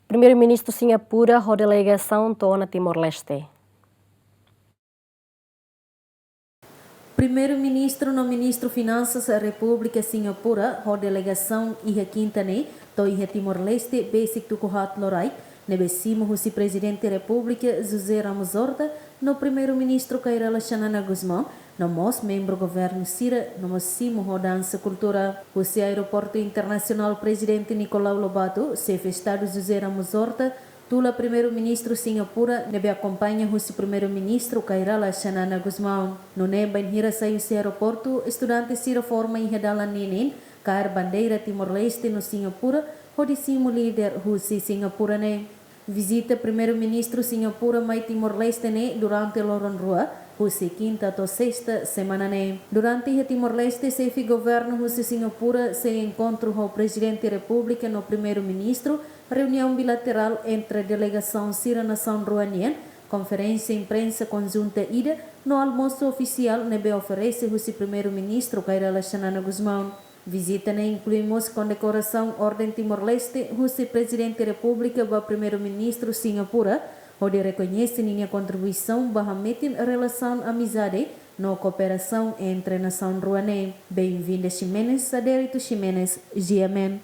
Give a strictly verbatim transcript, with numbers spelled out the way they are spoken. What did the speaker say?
Primeiru-Ministru Singapura ho delegasaun to'o ona Timor-Leste. Primeiru-Ministru no Ministru Finansas Repúblika Singapura ho delegasaun iha kinta ne'e to'o iha Timor-Leste besik tuku haat loraik, ne'ebé simu husi Prezidente Repúblika José Ramos Horta no Primeiru-Ministru Kay Rala Xanana Gusmão, no mós membru governu sira, no mós simu ho dansa kultura. Husi Aeroportu Internasionál Prezidente Nicolau Lobato, Xefe Estadu José Ramos Horta tula Primeiru-Ministru Singapura, ne'ebé akompaña husi Primeiru-Ministru Kay Rala Xanana Gusmão. Nune'e bainhira sai husi aeroportu, estudante sira forma iha dalan ninin kaer bandeira Timor-Leste no Singapura, hodi simu líder husi Singapura ne'e. Vizita Primeiru-Ministru Singapura mai Timor-Leste ne'e durante loron rua, husi kinta to'o sesta semana ne'e. Durante iha Timor-Leste, Xefe Governu husi Singapura sei enkontru ho Prezidente Repúblika no Primeiru-Ministru, reuniaun bilaterál entre delegasaun sira nasaun rua nian, konferénsia imprensa konjunta ida, no almosu ofisiál ne'ebé oferese husi Primeiru-Ministru Kay Rala Xanana Gusmão. Vizita ne'e inklui mós kondekorasaun Orden Timor-Leste husi Prezidente Repúblika ba Primeiru-Ministru Singapura, hodi rekoñese ninia kontribuisaun ba hametin relasaun amizade no kooperasaun entre nasaun rua ne'e. Bem-Vinda Ximenes, Adérito Ximenes, G M N.